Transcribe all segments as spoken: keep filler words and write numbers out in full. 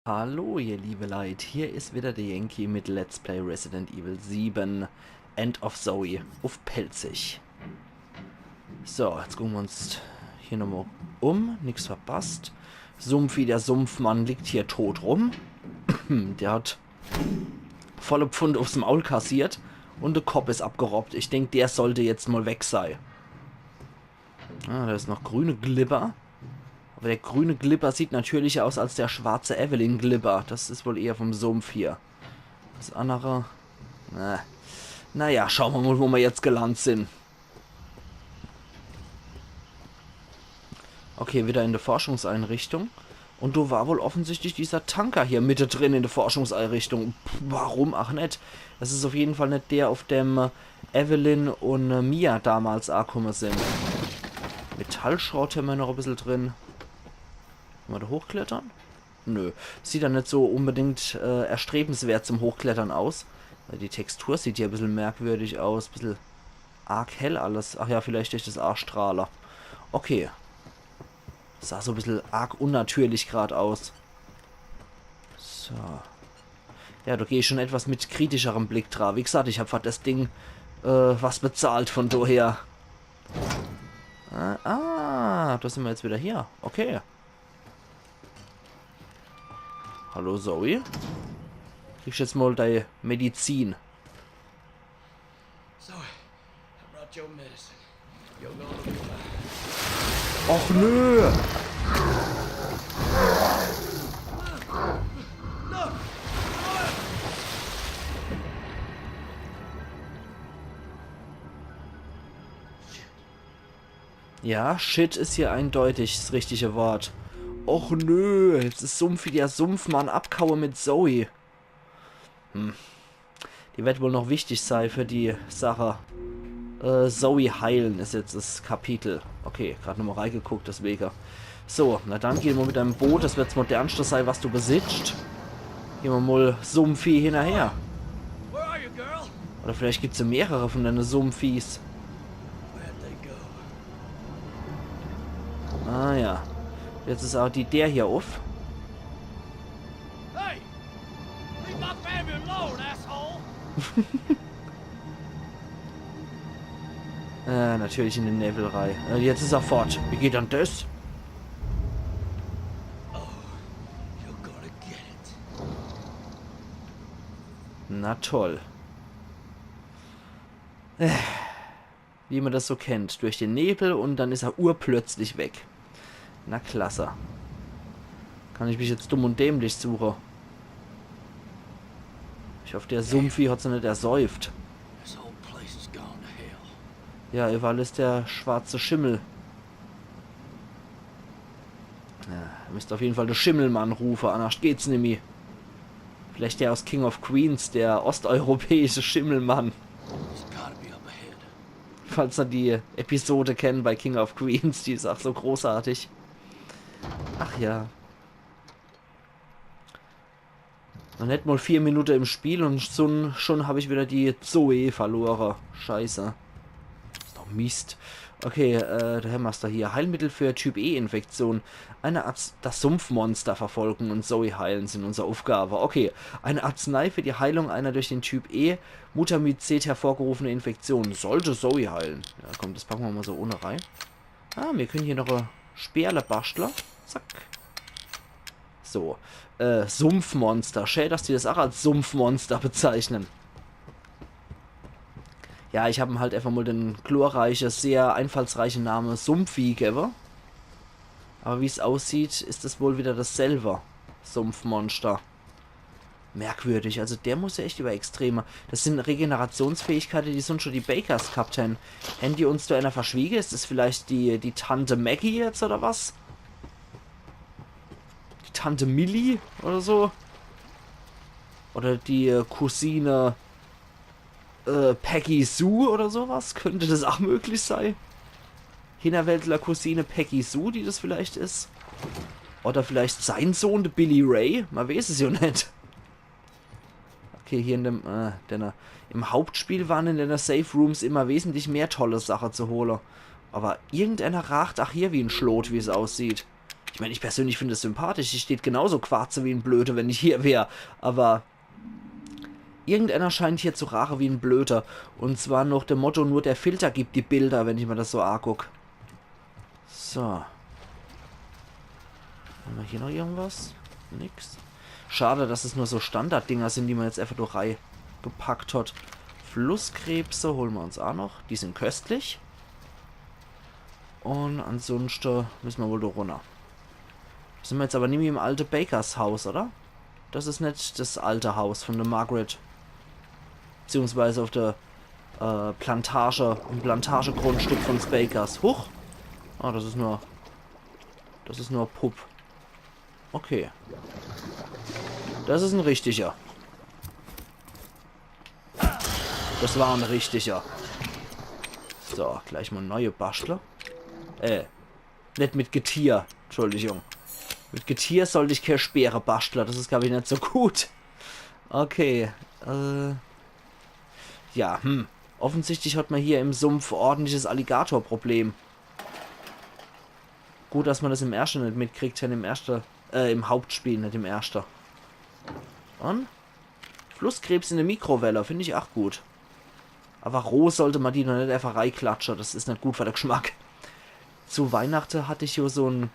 Hallo, ihr liebe Leit, hier is wieder der Yankee mit Let's Play Resident Evil sieben, End of Zoe uff Pälzisch. So, jetzt gucken wir uns hier nochmal um, nix verpasst. Sumpfi, der Sumpfmann, liegt hier tot rum. Der hat volle Pfund uffs Maul kassiert und de Kopp is abgerobbt. Ich denk, der sollte jetzt mal weg sei. Ah, da is noch grüne Glibber. Aber der grüne Glibber sieht natürlicher aus als der schwarze Evelyn Glibber. Das is wohl eher vom Sumpf hier. Das andere. Na, naja, schauen wir mal, wo wir jetzt gelandet sind. Okay, wieder in der Forschungseinrichtung. Und do war wohl offensichtlich dieser Tanker hier mitte drin in der Forschungseinrichtung. Pff, warum ach net? Das is auf jeden Fall net der, auf dem äh, Evelyn und äh, Mia damals angekommen sind. Metallschrott haben wir noch ein bisschen drin. Kann man da hochklettern? Nö. Sieht ja net so unbedingt äh, erstrebenswert zum Hochklettern aus. Die Textur sieht hier ein bisschen merkwürdig aus. Ein bisschen arg hell alles. Ach ja, vielleicht durch das Arschstrahler. Okay. Sah so ein bisschen arg unnatürlich grad aus. So. Ja, da geh ich schon etwas mit kritischerem Blick dra. Wie gesagt, ich hab für das Ding äh, was bezahlt, von daher. Ah, ah, da sind wir jetzt wieder hier. Okay. Hallo Zoe. Kriegst jetzt mal deine Medizin. Zoe, I brought your medicine. You're gonna be fine. Och nö! Ja, shit is hier eindeutig das richtige Wort. Och nö, jetzt is Sumpfi, der Sumpfmann abgehaue mit Zoe. Hm. Die wird wohl noch wichtig sei für die Sache. Äh, Zoe heilen is jetzt das Kapitel. Okay, grad nochmal reingeguckt, deswegen. So, na dann geh mal mit deinem Boot. Das wird das modernste sei, was du besitzt. Geh mal mal Sumpfi hinterher. Where are you, girl? Oder vielleicht gibt's ja mehrere von deine Sumpfis. Where'd they go? Ah ja. Jetzt is auch die der hier uff. Hey! Leave my family alone, asshole! Äh, natürlich in den Nebel rei. Äh, jetzt is er fort. Wie geht dann das? Oh, you're gonna get it. Na toll. Äh, wie man das so kennt. Durch den Nebel und dann is er urplötzlich weg. Na klasse. Kann ich mich jetzt dumm und dämlich suche. Ich hoff, der Sumpfi hat se net ersäuft. This whole place has gone to hell. Ja, überall is der schwarze Schimmel. Ja, müsst auf jeden Fall de Schimmelmann rufe, anders geht's nimmi. Vielleicht der aus King of Queens, der osteuropäische Schimmelmann. He's gotta be up ahead. Falls ihr die Episode kennt bei King of Queens, die is auch so großartig. Ach ja. Noch net mal vier Minute im Spiel und schon, schon hab ich wieder die Zoe verlore. Scheiße. Is doch Mist. Okay, äh, der Heilmaster hier. Heilmittel für Typ-E-Infektion. Eine Arz-, das Sumpfmonster verfolgen und Zoe heilen sind unsere Aufgabe. Okay, eine Arznei für die Heilung einer durch den Typ E Mutamycet hervorgerufene Infektion. Sollte Zoe heilen. Ja, komm, das packen wir mal so ohne rein. Ah, wir können hier noch e Sperle bastle. Zack. So. Äh, Sumpfmonster. Schä, dass die das auch als Sumpfmonster bezeichnen. Ja, ich hab ihm halt einfach mal den glorreiche, sehr einfallsreiche Name Sumpfi gewwe. Aber wie's aussieht, is es wohl wieder dasselbe Sumpfmonster. Merkwürdig, also der muss ja echt über Extreme. Das sind Regenerationsfähigkeiten, die sonst schon die Bakers gehabt hän. Hän die uns do einer verschwiege? Is das vielleicht die, die Tante Maggie jetzt oder was? Die Tante Millie oder so? Oder die äh, Cousine äh, Peggy Sue oder sowas? Könnte das auch möglich sei? Hinterwäldler-Cousine Peggy Sue, die das vielleicht is? Oder vielleicht sein Sohn, der Billy Ray? Man weiß es ja net. Okay, hier in dem, äh, denn, äh, im Hauptspiel waren in den Safe Rooms immer wesentlich mehr tolle Sache zu hole. Aber irgendeiner ragt auch hier wie en Schlot, wie's aussieht. Ich mein, ich persönlich find es sympathisch. Ich deet genauso quarze wie en Blöde, wenn ich hier wär. Aber irgendeiner scheint hier zu raache wie en Blöde. Und zwar noch dem Motto, nur der Filter gibt die Bilder, wenn ich mir das so anguck. So. Haben wir hier noch irgendwas? Nix. Schade, dass es nur so Standarddinger sind, die man jetzt einfach nur reigepackt hat. Flusskrebse holen wir uns auch noch. Die sind köstlich. Und ansonsten müssen wir wohl da runter. Sind wir jetzt aber nimmi im alte Bakers Haus, oder? Das ist net das alte Haus von der Margaret. Beziehungsweise auf der äh, Plantage, im Plantagegrundstück von Bakers. Huch! Ah, das ist nur. Das ist nur Pup. Okay. Das ist en richtiger. Das war en richtiger. So, gleich mal neue Baschtle. Äh, net mit Getier. Entschuldigung. Mit Getier sollt ich kee Speere baschtle. Das ist, glaub ich, net so gut. Okay. Äh. Ja, hm. Offensichtlich hat man hier im Sumpf ordentliches Alligator-Problem. Gut, dass man das im erschte net mitkriegt, denn im erschte, äh, im Hauptspiel, net im erschte. Und? Flusskrebs in der Mikrowelle, find ich auch gut. Aber roh sollte man die noch net einfach reiklatsche, das ist net gut für de Geschmack. Zu Weihnachte hatte ich jo so en,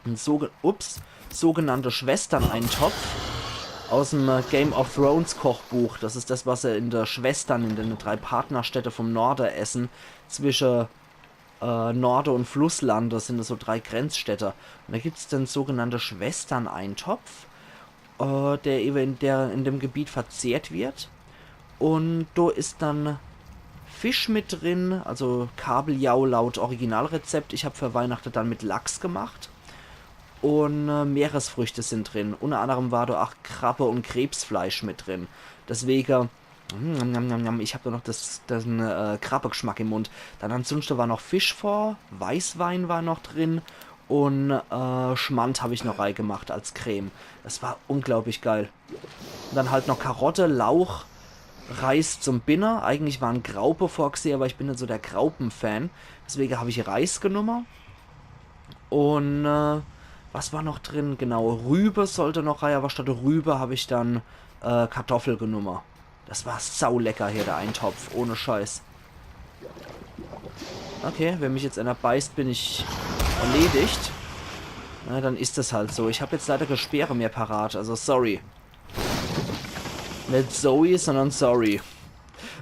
en soge-, ups, sogenannte Schwestern-Eintopf aus dem äh, Game of Thrones Kochbuch. Das ist das, was sie in der Schwestern, in den drei Partnerstädte vom Norde essen, zwischen äh, Norde und Flusslande sind das so drei Grenzstädte. Und da gibt's den sogenannte Schwestern-Eintopf, äh, der eben in, der, in dem Gebiet verzehrt wird. Und da ist dann Fisch mit drin, also Kabeljau laut Originalrezept. Ich hab für Weihnachten dann mit Lachs gemacht. Und äh, Meeresfrüchte sind drin. Unter anderem war da auch Krabbe und Krebsfleisch mit drin. Deswegen Mm, njam, njam, njam. Ich hab da noch das, den äh, Krabbegeschmack im Mund. Dann ansonsten war noch Fisch vor, Weißwein war noch drin und äh, Schmand hab ich noch reigemacht als Creme. Das war unglaublich geil. Und dann halt noch Karotte, Lauch, Reis zum Binne. Eigentlich waren Graupe vorgesehen, aber ich bin net so der Graupen-Fan. Deswegen hab ich Reis genommen. Und äh, was war noch drin? Genau, Rübe sollte noch rein, aber statt Rübe hab ich dann äh, Kartoffel genommen. Das war saulecker hier, der Eintopf, ohne Scheiß. Okay, wenn mich jetzt einer beißt, bin ich erledigt. Na, dann ist es halt so. Ich hab jetzt leider kee Speere mehr parat, also sorry. Net Zoe, sondern sorry.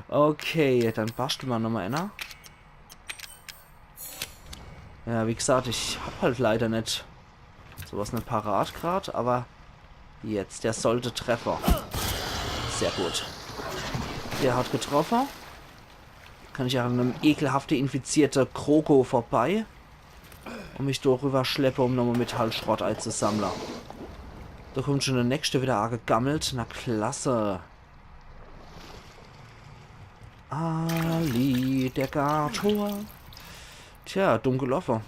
Okay, dann bastle mer nochmal einer. Ja, wie gesagt, ich hab halt leider net sowas net parat grad, aber jetzt, der sollte treffe. Sehr gut. Der hat getroffe. Kann ich an dem ekelhafte infizierte Kroko vorbei und mich do rüber schleppe, um nochmal Metallschrott einzusammle. Da kommt schon der nächste wieder angegammelt. Na klasse. Ali, der Gartor. Tja, dumm geloffe.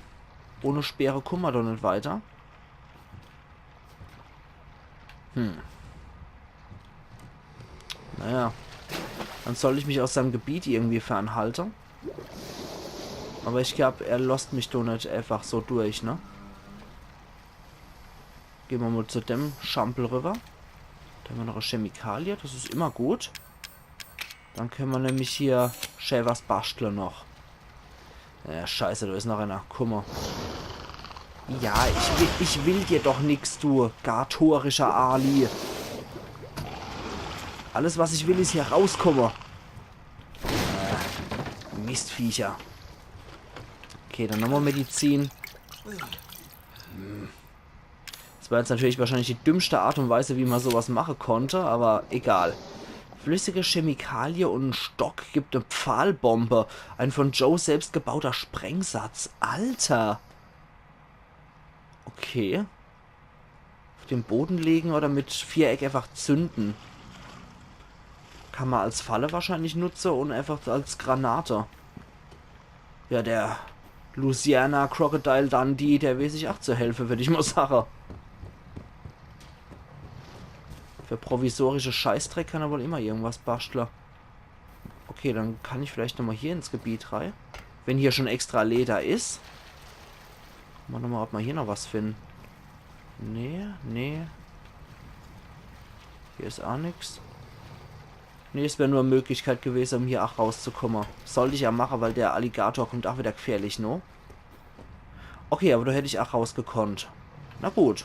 Ohne Speere kumme mer doch net weiter. Hm. Naja. Dann soll ich mich aus seinem Gebiet irgendwie fernhalte. Aber ich glaub, er losst mich doch net einfach so durch, ne? Geh mer mal zu dem Schampel rüber. Da haben wir noch eine Chemikalie, das ist immer gut. Dann können wir nämlich hier schön was basteln noch. Ja, scheiße, da ist noch einer. Guck mal. Ja, ich will, ich will dir doch nix, du gartorischer Ali. Alles, was ich will, ist hier rauskomme. Äh, Mistviecher. Okay, dann nochmal Medizin. Hm. Das war jetzt natürlich wahrscheinlich die dümmste Art und Weise, wie man sowas machen konnte, aber egal. Flüssige Chemikalie und ein Stock gibt eine Pfahlbombe. Ein von Joe selbst gebauter Sprengsatz. Alter. Okay. Auf den Boden legen oder mit Viereck einfach zünden. Kann man als Falle wahrscheinlich nutzen und einfach als Granate. Ja, der Louisiana Crocodile Dundee, der weiß sich auch zu helfen, würd ich mal sagen. Für provisorische Scheißdreck kann er wohl immer irgendwas basteln. Okay, dann kann ich vielleicht nochmal hier ins Gebiet rein. Wenn hier schon extra Leder ist. Mach nochmol, ob ma hier noch was finden. Nee, nee. Hier is aa nix. Nee, es wär nur e Möglichkeit gewese, um hier aa rauszukomme. Sollt ich jo mache, weil der Alligator kommt aa wieder gfährlich, ne? Okay, aber do hätt ich aa rausgekonnt. Na gut.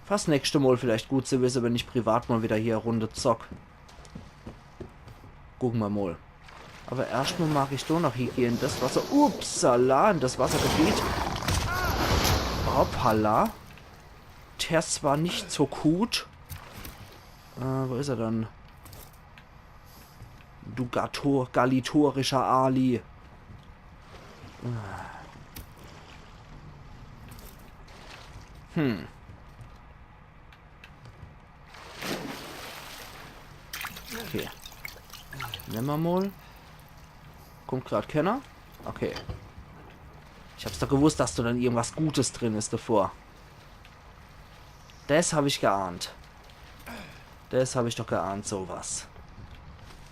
Fürs nächste Mol vielleicht gut zu wisse, wenn ich privat mol wieder hier e Runde zock. Gucke ma mol. Aber erscht mol mag ich do noch hiegehe in das Wasser. Upsala, in das Wassergebiet. Hoppala. Das war net so gut. Äh, wo is er dann? Du Gato-, galitorischer Ali. Hm. Okay. Nemme ma mol. Kommt grad kenner? Okay. Ich hab's doch gewusst, dass do dann irgendwas Gutes drin is davor. Das hab ich geahnt. Das hab ich doch geahnt, so was.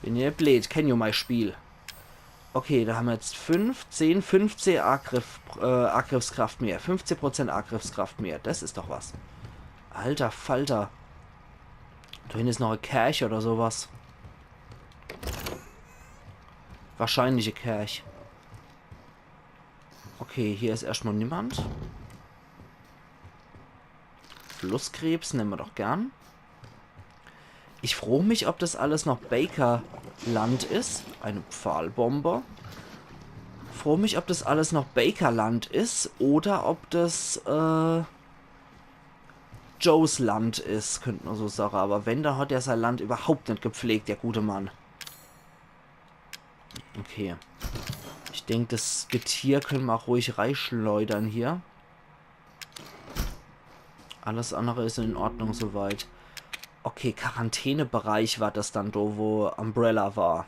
Bin jo bleed, kenn jo mei Spiel. Okay, do ham ma jetzt fünf, zehn, fünfzehn Agriff, äh, Agriffskraft mehr. Fünfzehn Prozent Agriffskraft mehr. Das is doch was. Alter Falter. Do hinne is noch e Kerch oder so was. Wahrscheinlich e Kerch. Okay, hier is erscht mol niemand. Flusskrebs nemme ma doch gern. Ich frog mich, ob das alles noch Baker-Land is. Eine Pfahlbombe. Frog mich, ob das alles noch Baker-Land is oder ob das, äh, Joes Land is, könnt ma so sage. Aber wenn, dann hat er sei Land überhaupt net gepflegt, der gute Mann. Okay. Ich denk, das Getier könne ma aa ruhig reischleudere hier. Alles andere is in Ordnung soweit. Okay, Quarantänebereich war das dann do, wo Umbrella war.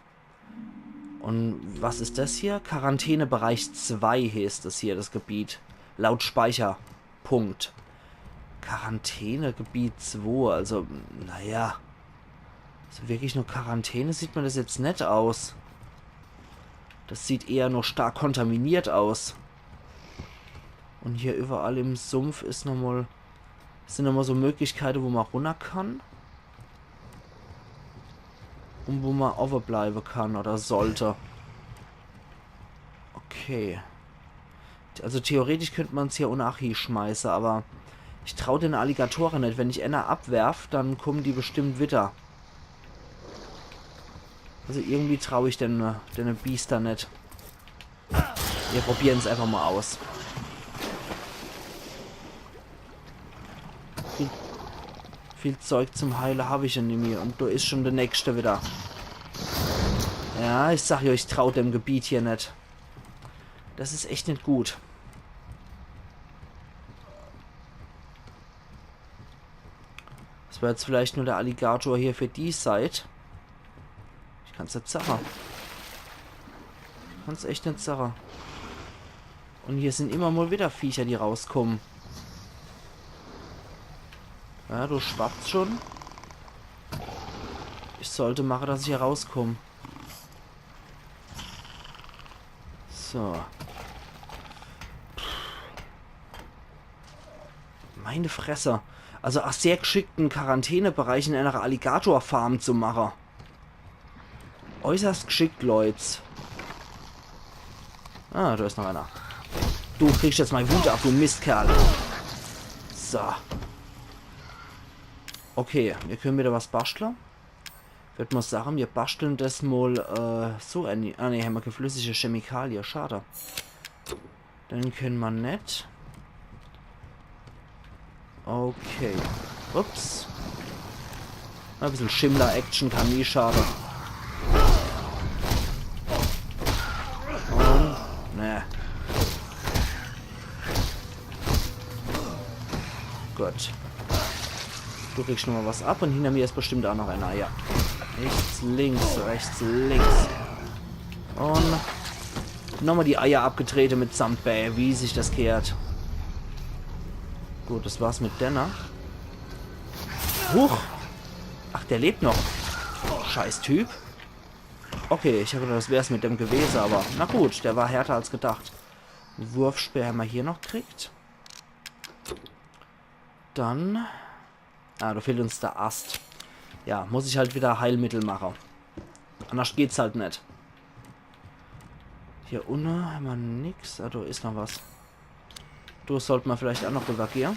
Un was is das hier? Quarantänebereich zwei heeßt das hier, das Gebiet. Laut Speicherpunkt. Quarantänegebiet zwei, also, naja. So wirklich no Quarantäne sieht ma das jetzt net aus. Das sieht eher noch stark kontaminiert aus. Un hier überall im Sumpf is nochmol, sin nochmol so Möglichkeite, wo ma runner kann. Un wo ma owwe bleibe kann oder sollte. Okay. Also theoretisch könnt ma's hier unne aa hieschmeiße, aber ich trau den Alligatore net. Wenn ich eener abwerf, dann kommen die bestimmt wieder. Also irgendwie trau ich den, äh, den Biester net. Wir probieren's einfach mol aus. Viel, viel Zeug zum Heile hab ich jo nimmi. Un do is schon der nächste wieder. Ja, ich sag jo, ich trau dem Gebiet hier net. Das is echt net gut. Das war jetzt vielleicht nur der Alligator hier für die Seit. Ich kann's net sage. Ich kann's echt net sage. Un hier sin immer mol wieder Viecher, die rauskommen. Ja, du schwappst schon. Ich sollte mache, dass ich hier rauskomm. So. Meine Fresse. Also aa sehr gschickt, en Quarantänebereich in ener Alligatorfarm zu mache. Äußerst gschickt, Leut. Ah, do is noch eener. Du kriegst jetzt mei Wut ab, du Mistkerl. So. Okay, mir könne wieder was baschtle. Würd mol sage, mir baschtle des mol, äh, so en. Ah, nee, hämmer kee flüssige Chemikalie. Schade. Den kenne mer net. Okay. Ups. E bissel Schimmler-Action kann nie schade. Un, ne. Gut. Du kriegst nochmol was ab un hinner mir is bestimmt aa noch eener, ja. Rechts, links, rechts, links. Un nochmol die Eier abgetrete mitsamt Bää, wie sich des gheert. Gut, des war's mit denne. Huch! Ach, der lebt noch. Scheiß Typ. Okay, ich hab gedacht, des wär's mit dem gewese, awwer na gut, der war härter als gedacht. Wurfspeer hämmer hier noch gekriegt. Dann. Ah, do fehlt uns de Ast. Ja, muss ich halt wieder Heilmittel mache. Annerscht geht's halt net. Hier unne hämmer nix. Ah, do is noch was. Do sollt mer vielleicht ach noch rübergehe.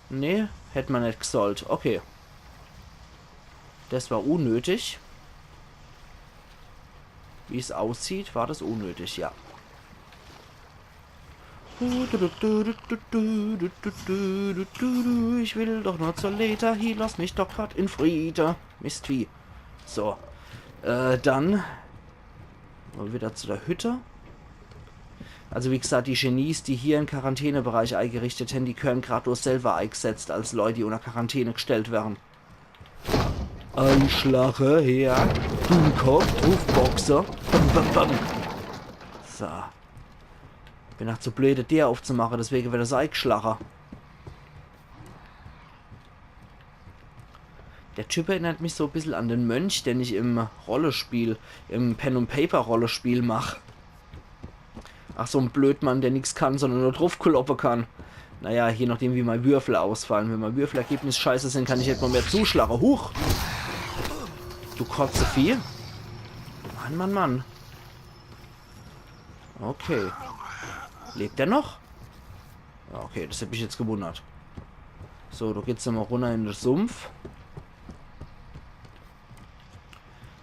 Nee, hätt mer net gesollt. Okay. Des war unnötig. Wie's aussieht, war des unnötig, ja. Ich will doch nur zur Leiter, hier lass mich doch grad in Friede. Mistvieh. So. Äh, dann. Mol wieder zu der Hütte. Also wie gesagt, die Genies, die hier en Quarantänebereich eigerichtet hän, die gehören grad do selwer eigesetzt als Leit, die unner Quarantäne gestellt werre. Einschlache her. Dummkopf, druff boxe. Bam, bam, bam. So. Bin ach zu bleed, die Deer aufzumache, deswege werd er so eigeschlache. Der Typ erinnert mich so e bissel an den Mönch, den ich im Rollespiel, im Pen-and-Paper-Rollespiel mach. Ach, so en Blödmann, der nix kann, sondern nur druffkloppe kann. Naja, je nachdem, wie mei Würfel ausfalle. Wenn mei Würfelergebnis scheiße sin, kann ich net mol mehr zuschlache. Huch! Du Kotzevieh. Mann, Mann, Mann. Okay. Lebt er noch? Ja, okay, des hätt mich jetzt gewundert. So, do geht's nochmol runner in de Sumpf.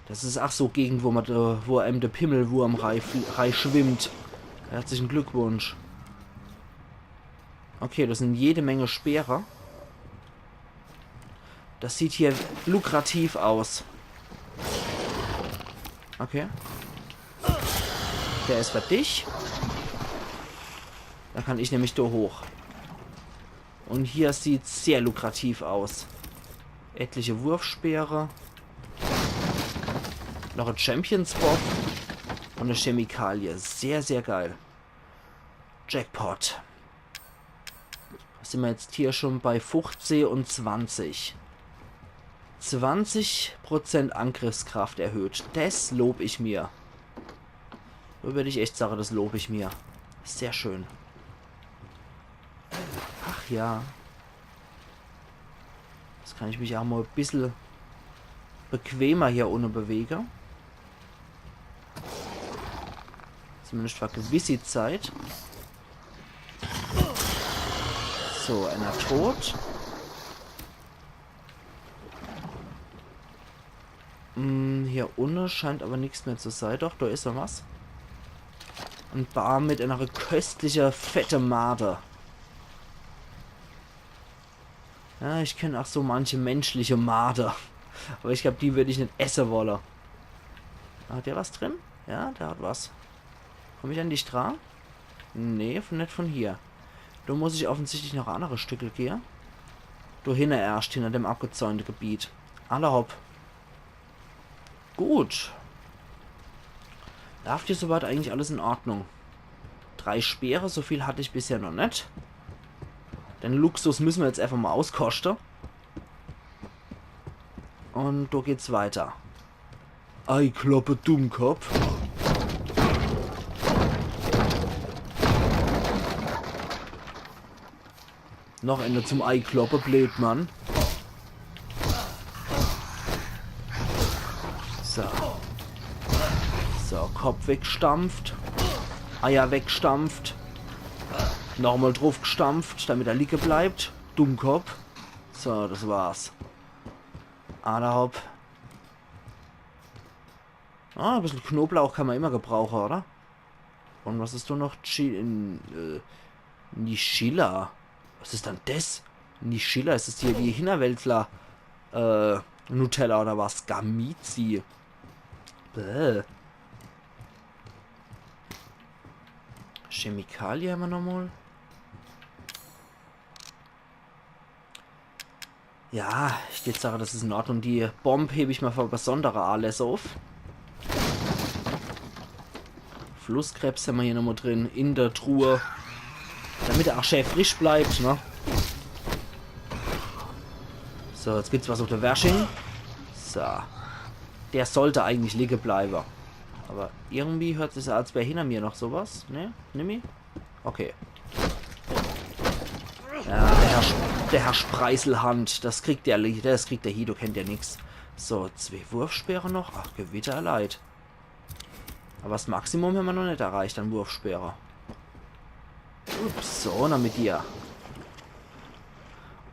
Des is ach so Gegend, wo mer, äh, wo einem de Pimmelwurm rei-, reischwimmt. Herzlichen Glückwunsch. Okay, des sin jede Menge Speere. Des sieht hier lukrativ aus. Okay. Der is für dich. Do kann ich nämlich do hoch. Un hier sieht's sehr lukrativ aus. Etliche Wurfspeere. Noch e Champions Bock. Un e Chemikalie. Sehr, sehr geil. Jackpot. Sin mer jetzt hier schon bei fuchzeh un zwanzig. Zwanzig Prozent Angriffskraft erhöht. Des lob ich mir. Do würd ich echt sage, des lob ich mir. Sehr schön. Ach ja. Jetzt kann ich mich ach mol e bissel bequemer hier unne bewege. Zumindest für gewisse Zeit. So, einer tot. Hm, hier unne scheint aber nix mehr zu sei. Doch, do is noch was. En Baam mit einer köstlicher, fette Made. Ja, ich kenn ach so manche menschliche Made. Aber ich glaub, die würd ich net esse wolle. Hat der was drin? Ja, der hat was. Komm ich an dich dran? Nee, von, net von hier. Do muss ich offensichtlich noch annere Stücke gehe. Do hinne erscht, hinner dem abgezäunte Gebiet. Alla hopp. Gut. Laaft hier soweit eigentlich alles in Ordnung? Drei Speere, so viel hatt ich bisher noch net. Den Luxus müsse mer jetzt einfach mol auskoschte. Un do geht's weiter. Eikloppe, Dummkopf. Noch eener zum Eikloppe, Blödmann. So. So, Kopf weggstampft. Eier weggstampft. Nochmol druffgstampft, damit er liege bleibt. Dummkopf. So, des war's. Alla hopp. Ah, e bissel Knoblauch kann mer immer gebrauche, oder? Un was is do noch? Chi-, in, äh, Nishila. Was is dann des? Nishila, is des hier die Hinnerwäldler, äh, Nutella oder was? Gamizi. Bäh. Chemikalie hämmer nochmol. Ja, ich würd sage, des is in Ordnung. Die Bomb heb ich mol für besondere Aaläss uff. Flusskrebs hämmer hier nochmol drin, in der Truhe. Damit er ach schää frisch bleibt, ne? So, jetzt gibt's was uff de Wersching. So. Der sollt eigentlich liege bleibe. Aber irgendwie hört sich, als wär hinter mir noch sowas. Ne? Nimmi? Okay. Ja, der Herr, Sch- der Herr Spreiselhand, das kriegt der, li- das kriegt der Hido, kennt der nix. So, zwee Wurfspeere noch. Ach, Gewitterleid. Aber das Maximum hämmer noch net erreicht an Wurfspeere. Ups, so, na mit dir.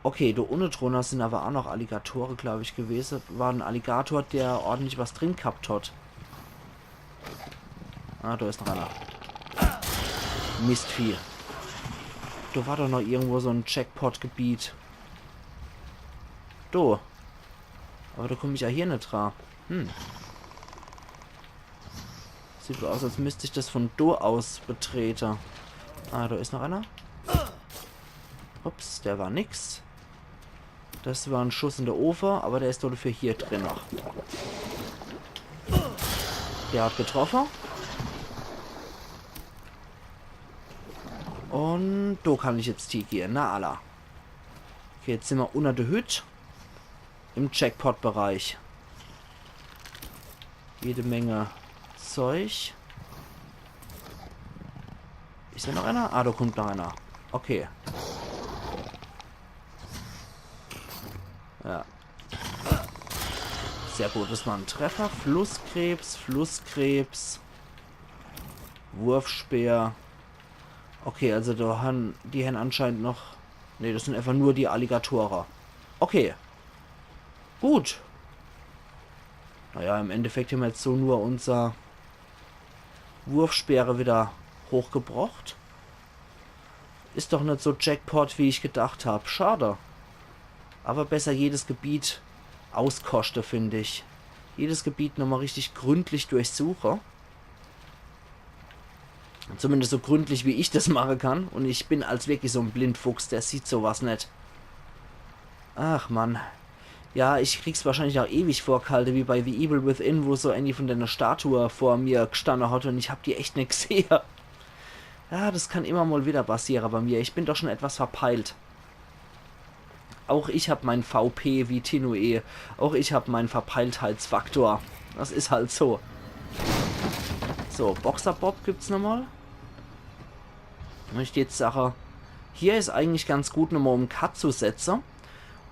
Okay, do unne drunner sin aber aa noch Alligatore, glaub ich, gewese. War en Alligator, der ordentlich was drin gehabt hat. Ah, do is noch einer. Mistvieh. Do war doch noch irgendwo so en Jackpot-Gebiet. Do. Aber do komm ich ja hier net dra. Hm. Sieht so aus, als müsst ich das von do aus betrete. Ah, do is noch einer. Ups, der war nix. Das war en Schuss in de Ofe, aber der is doch dafür hier drin noch. Der hat getroffe. Und do kann ich jetzt hiegehe. Na alla. Okay, jetzt sin mer unner de Hütt. Im Jackpot-Bereich. Jede Menge Zeug. Is do noch einer? Ah, do kommt noch einer. Okay. Ja. Sehr gut, das war en Treffer. Flusskrebs, Flusskrebs. Wurfspeer. Okay, also do han, die han anscheinend noch... Ne, das sin einfach nur die Alligatore. Okay. Gut. Naja, im Endeffekt hämmer jetzt so nur unser Wurfspeere wieder hochgebrocht. Is doch net so Jackpot, wie ich gedacht hab. Schade. Aber besser jedes Gebiet auskoschte, find ich. Jedes Gebiet nochmal richtig gründlich durchsuche. Zumindest so gründlich, wie ich das mache kann. Und ich bin als wirklich so en Blindfuchs, der sieht sowas net. Ach Mann. Ja, ich krieg's wahrscheinlich auch ewig vorgehalte, wie bei The Evil Within, wo so ääni von dene Statue vor mir gstanne hat und ich hab die echt net gsehe. Ja, das kann immer mal wieder passiere bei mir. Ich bin doch schon etwas verpeilt. Auch ich hab mein V P wie Tinue. Auch ich hab mein Verpeiltheitsfaktor. Das is halt so. So, Boxer Bob gibt's nochmal. Und ich jetzt sache, hier is eigentlich ganz gut, nochmal um Cut zu setze.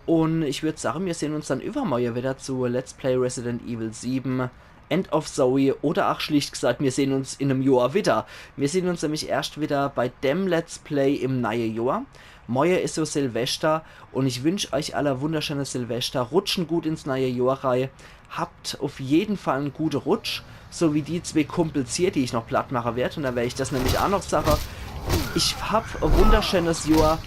Und ich würd sache, mir sehn uns dann übermorje wieder zu Let's Play Resident Evil sieben, End of Zoe oder ach schlicht gesagt, mir sehn uns in em Johr wieder. Mir sehn uns nämlich erscht wieder bei dem Let's Play im neie Johr. Morje is so Silvester und ich wünsch euch alle wunderschönes Silvester. Rutschen gut ins neie Johr rei. Habt auf jeden Fall en gute Rutsch. So wie die zwee Kumpels hier, die ich noch platt mache werd. Und da werd ich das nämlich ach noch sache. Ich hab e wunderschönes Johr,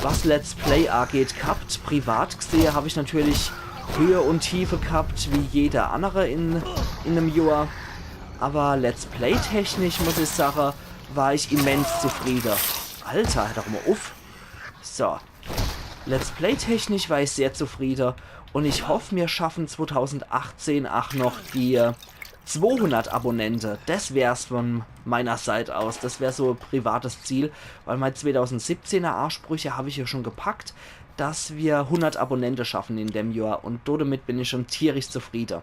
was Let's Play ageht, gehabt. Privat gsehe hab ich natürlich Höhe und Tiefe gehabt, wie jeder andere in, in em Johr. Aber Let's Play technisch, muss ich sache, war ich immens zufriede. Alter, hör doch mal uff. So. Let's Play technisch war ich sehr zufriede. Und ich hoff, mir schaffen zweitausendachtzehn ach noch die zweehundert Abonnente. Das wär's von meiner Seit aus. Das wär so e privates Ziel, weil mei zweitausendsiebzehner Ansprüche hab ich ja schon gepackt, dass mir hundert Abonnente schaffen in dem Johr. Und do damit bin ich schon tierisch zufriede.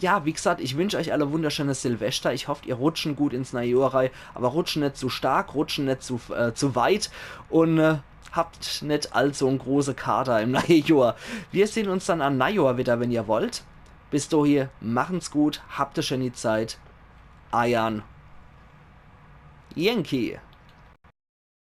Ja, wie gesagt, ich wünsch euch alle wunderschönes Silvester. Ich hoff, ihr rutschen gut ins neie Johr rei, aber rutschen net zu stark, rutschen net zu, äh, zu weit und, äh, habt net allzu en große Kater im neie Johr. Mir sehn uns dann an Neijohr wieder, wenn ihr wollt. Bis dohie, machen's gut, habt e schöni Zeit. Eiern Yankee.